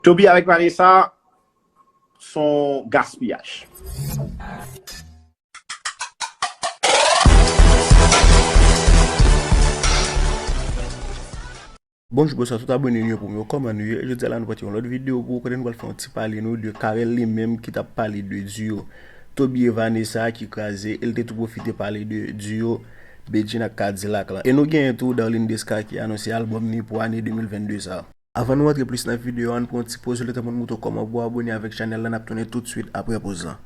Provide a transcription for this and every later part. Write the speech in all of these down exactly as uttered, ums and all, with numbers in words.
Toby avèk Vanessa, se yon gaspiyaj. Bonjou, bonswa tout abòne nou yo, pou yo, kòman nou ye? Jodi a la nou pote yon lòt videyo pou ou, kote nou pral fè yon ti pale nou de Carel li menm ki t ap pale de duo Toby e Vanessa ki kraze, e l te tou pwofite pale de duo Bedjine ak Kadilak la. E nou genyen tou Darline Desca ki anonse albòm ni pou ane de mil venn de sa. Avan nou antre plis nan videyo a, ann pran yon ti poz, letan pou n montre w kòman pou w abòne avèk chanèl la, n ap tounen toutswit apre poz lan.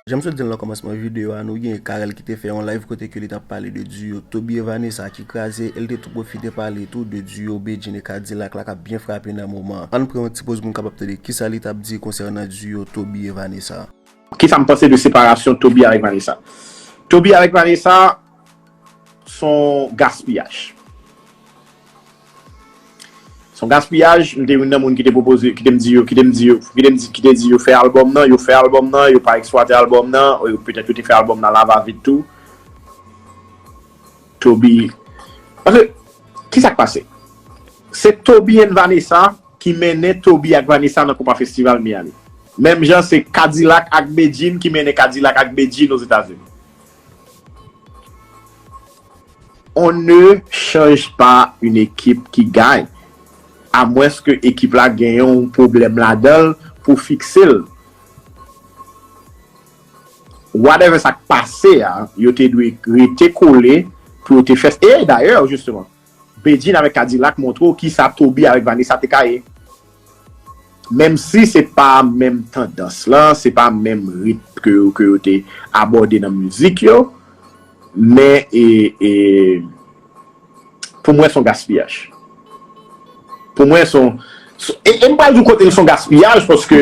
Jan m sot di l nan kòmansman videyo a, nou gen Carel ki te fè yon live kote ke li t ap pale de duo Toby e Vanessa ki kraze, e l te tou pwofite pale tou de duo Bedjine e Kadilak la k ap byen frape nan moman an. Ann pran yon ti poz pou n kapab tande kisa li t ap di konsènan duo Toby e Vanessa. Kisa m panse de separasyon Toby avèk Vanessa? Toby avèk Vanessa, se yon gaspiyaj. Se yon gaspiyaj, m te youn nan moun ki te pwopoze, ki te m di yo, ki te m di yo, ki te m di, ki te di yo fè albòm nan, yo fè albòm nan, yo pa eksplwate albòm nan, petèt yo te fè albòm nan la va vit tou. Toby. Paske, kisa k pase? Se Toby and Vanessa ki mennen Toby ak Vanessa nan Konpa Festival Miami. Menm jan se Kadilak ak Bedjine ki mennen Kadilak ak Bedjine Ozetazini. On ne change pas une équipe qui gagne, amwenske ekip la gen yon pwoblèm ladan l pou fikse l. Whatever sa k pase a, yo te dwe rete kole pou yo te fè. E dayè, jisteman, Bedjine avèk Kadilak montre w kisa Toby avèk Vanessa te ka ye. Menm si se pa menm tandans lan, se pa menm ritm ke yo, ke yo te abòde nan mizik yo, men e, e, pou mwen, se yon gaspiyaj. Pou mwen, se yon. E, e m pral di w kote l se yon gaspiyaj, paske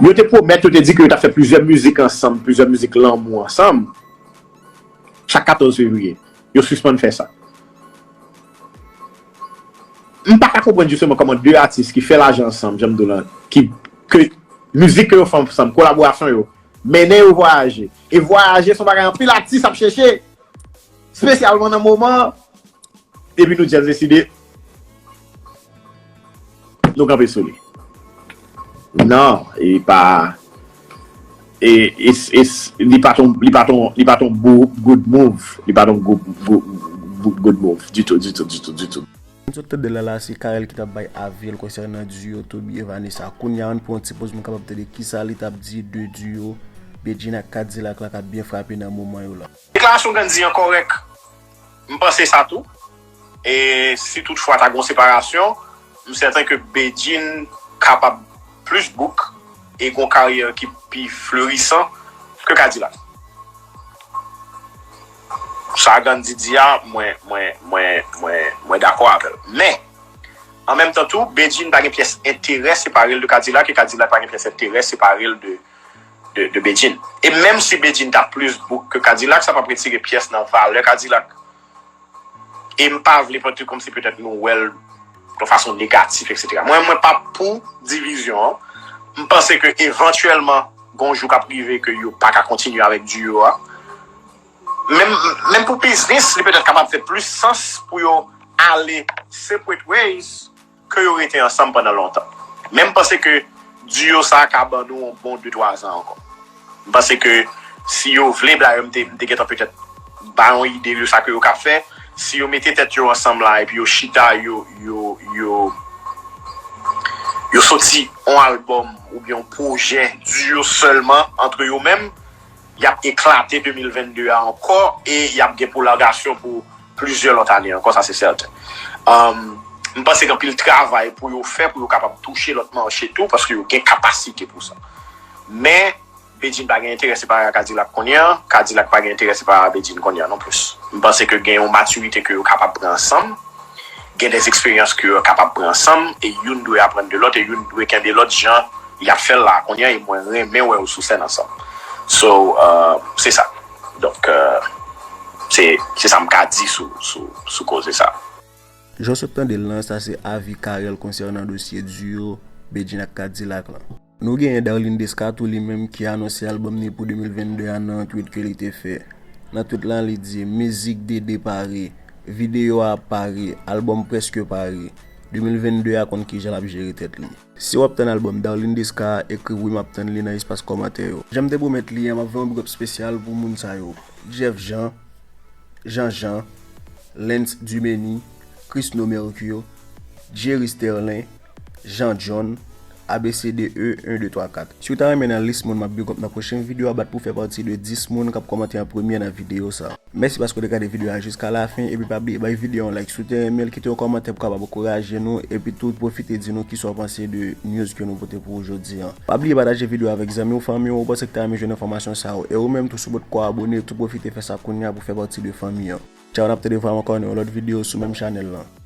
yo te pwomèt, yo te di ke yo t ap fè plizyè mizik ansanm, plizyè mizik lanmou ansanm. Chak katòz fevriye, yo sispann fè sa. M pa ka konprann jisteman kòman de atis ki fè lajan ansanm, jan m di w lan, ki, ke mizik ke yo fè ansanm, kolaborasyon yo, mennen yo vwayaje. E vwayaje se yon bagay anpil atis ap chèche, espesyalman nan moman an. Epi nou just deside nou kanpe sou li. Non, e pa e, e, e, li pa ton, li pa ton, li pa ton bo- good move. Li pa ton good, good, good move ditou, ditou, ditou, ditou. N sot tande la la, se Carel ki t ap bay avi l konsènan duo Toby e Vanessa. Kounye a, ann pran yon ti poz pou n kapab tande kisa li t ap di de duo Bedjine ak Kadilak la k ap byen frape nan moman yo la. Deklarasyon Gandhi an kòrèk. M panse sa tou. E si toutfwa ta gon separasyon, m sèten ke Bedjine kapab plis bouk e gon karyè ki pi flerisan ke Kadilak. Sa Gandhi di a, mwen, mwen, mwen, mwen, mwen dakò avè l. Men, an menm tan tou, Bedjine pa gen pyès enterè separe l de Kadilak, e Kadilak pa gen pyès enterè separe l de, de, de Bedjine. E menm si Bedjine ta plis bouk ke Kadilak, sa p ap retire pyès nan valè Kadilak. E m pa vle pati kòmsi petèt nou wè l yon fason negatif, etsetera. Mwen, mwen pa pou divizyon an. M panse ke evantyèlman, gon jou k ap rive ke yo pa ka kontinye avèk duo a. Menm, menm pou biznis, li petèt kapab fè plis sans pou yo ale separate ways ke yo rete ansanm pandan lontan. Men m panse ke duo sa a ka ban nou yon bon de twa zan ankò. M panse ke si yo vle, dayè m te, m te gentan petèt ba yon ide de sa ke yo ka fè, si yo mete tèt yo ansanm la, epi yo chita, yo, yo, yo, yo soti yon albòm oubyen yon pwojè duo sèlman antre yo menm, y ap eklate de mil venn de a ankò e y ap gen pwolongasyon pou plizyè lòt ane ankò, sa se sèten. Um, m panse gen anpil travay pou yo fè, pou yo kapab touche lòt mache tou, paske yo gen kapasite pou sa. Men, Bedjine pa gen enterè separe a Kadilak kounye a, Kadilak pa gen enterè separe a Bedjine kounye a non plis. M panse ke gen yon matirite ke yo kapab pran ansanm, gen de eksperyans ke yo kapab pran ansanm, e youn dwe aprann de lòt, e youn dwe kenbe lòt jan y ap fè l la kounye a, e mwen renmen wè yo sou sèn ansanm. So, uh, se sa. Donk, uh, se, se sa m ka di sou, sou, sou koze sa. Jan w sot tande l lan, sa se avi Carel konsènan dosye duo Bedjine ak Kadilak lan. Nou genyen Darline Desca tou li menm ki anonse albòm ni pou de mil venn de a nan yon tweet ke li te fè. Nan tweet lan, li di, mizik Dede pare, videyo a ap pare, albòm prèske pare. de mil vennde a konn kijan l ap jere tèt li. Si w ap tann albòm Darline Desca, ekri wi, m ap tann li nan espas kòmantè yo. Jan m te pwomèt li an, m ap voye yon big up espesyal pou moun sa yo: Jeff Jean, Jean Jean, Lens Dumeni, Chrisno Mercure, Jerry Sterlin, Jean John, A B C D E un de twa kat. Si w ta renmen nan lis moun m ap big up nan pwochen videyo a, bat pou fè pati de dis moun k ap kòmante an premye nan videyo sa. Mèsi paske w te gade videyo a jiska lafen, epi pa bliye bay videyo a yon like si w te renmen l, kite yon kòmantè pou kapab ankouraje nou, epi tou pwofite di nou kisa w panse de news ke nou pote pou ou jodi an. Pa bliye pataje videyo a avèk zanmi w, fanmi w, ou panse ki ta renmen jwenn enfòmasyon sa yo. E ou menm tou, si w potko abone, tou pwofite fè sa kounye a pou fè pati de fanmi an. Tchaw, n ap tande vwa m ankò nan yon lòt videyo sou menm chanèl lan.